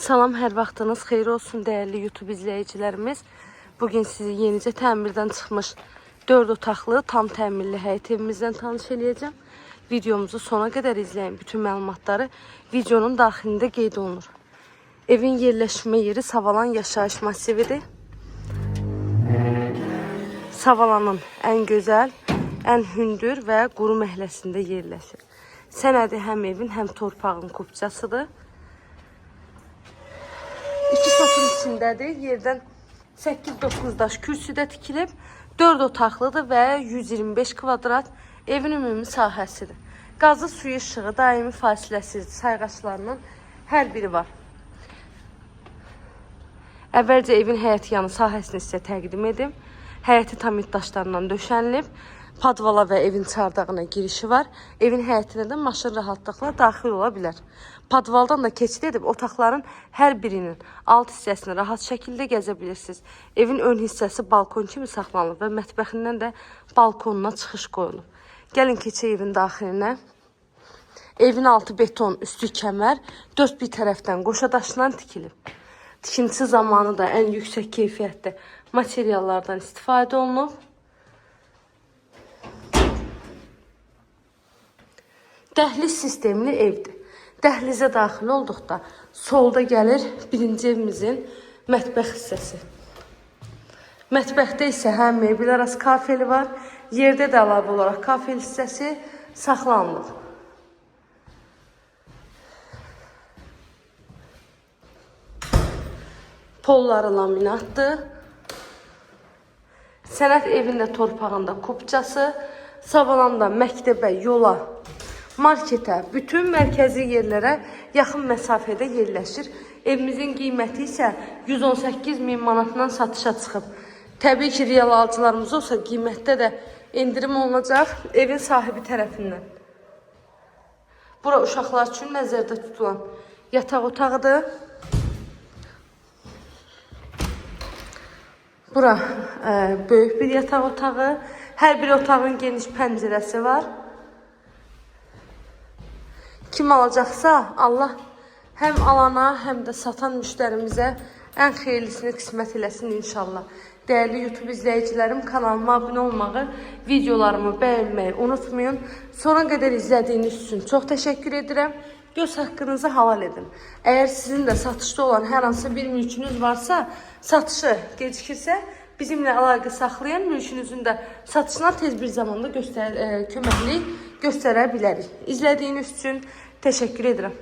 Salam, hər vaxtınız xeyir olsun dəyərli YouTube izləyicilərimiz. Bugün sizi yenicə təmirdən çıxmış 4 otaqlı tam təmirli həyət evimizdən tanış eləyəcəm. Videomuzu sona qədər izləyin. Bütün məlumatları videonun daxilində qeyd olunur. Evin yerləşmə yeri Savalan yaşayış massividir. Savalanın ən gözəl, ən hündür və quru məhəlləsində yerləşir. Sənədi həm evin, həm torpağın kupçasıdır. 2 sotun içindədir. Yerdən 8-9 daş kürsüdə tikilib. 4 otaqlıdır və 125 kvadrat evin ümumi sahəsidir. Qazı, suyu, işığı daimi fasiləsiz sayğaclarının hər biri var. Əvvəlcə evin həyət yanı sahəsini sizə təqdim edim. Həyəti tam daşlarından döşənilib. Padvala və evin çardağına girişi var. Evin həyətinə də maşın rahatlıqla daxil ola bilər. Padvaldan da keçid edib otaqların hər birinin alt hissəsini rahat şəkildə gəzə bilirsiniz. Evin ön hissəsi balkon kimi saxlanılıb və mətbəxindən də balkonuna çıxış qoyulub. Gəlin keçək evin daxilinə. Evin altı beton, üstü kəmər, dörd bir tərəfdən qoşa daşla tikilib. Tikintisi zamanı da ən yüksək keyfiyyətli materiallardan istifadə olunub. Dəhliz sistemli evdir. Dəhlizə daxil olduqda solda gəlir birinci evimizin mətbəx hissəsi. Mətbəxdə isə həm mebel arası kafeli var, yerdə də əlavə olaraq kafel hissəsi saxlanılıb. Polları laminatdır. Sənəd evində torpağında kupçası, Savalanda məktəbə, yola, marketə, bütün mərkəzi yerlərə yaxın məsafədə yerləşir. Evimizin qiyməti isə 118 min manatdan satışa çıxıb. Təbii ki, real alıcılarımız olsa qiymətdə də endirim olunacaq evin sahibi tərəfindən. Bura uşaqlar üçün nəzərdə tutulan yataq otağıdır. Bura böyük bir yataq otağı. Hər bir otağın geniş pəncərəsi var. Kim alacaqsa Allah həm alana, həm də satan müştərimizə ən xeyirlisini qismət eləsin inşallah. Dəyərli YouTube izləyicilərim, kanalıma abunə olmağı, videolarımı bəyənməyi unutmayın. Sona qədər izlədiyiniz üçün çox təşəkkür edirəm. Göz haqqınızı halal edin. Əgər sizin də satışda olan hər hansı bir mülkünüz varsa, satışı gecikirsə bizimlə əlaqə saxlayan mülkünüzün də satışına tez bir zamanda köməklik göstərə bilərik. İzlədiyiniz üçün təşəkkür edirəm.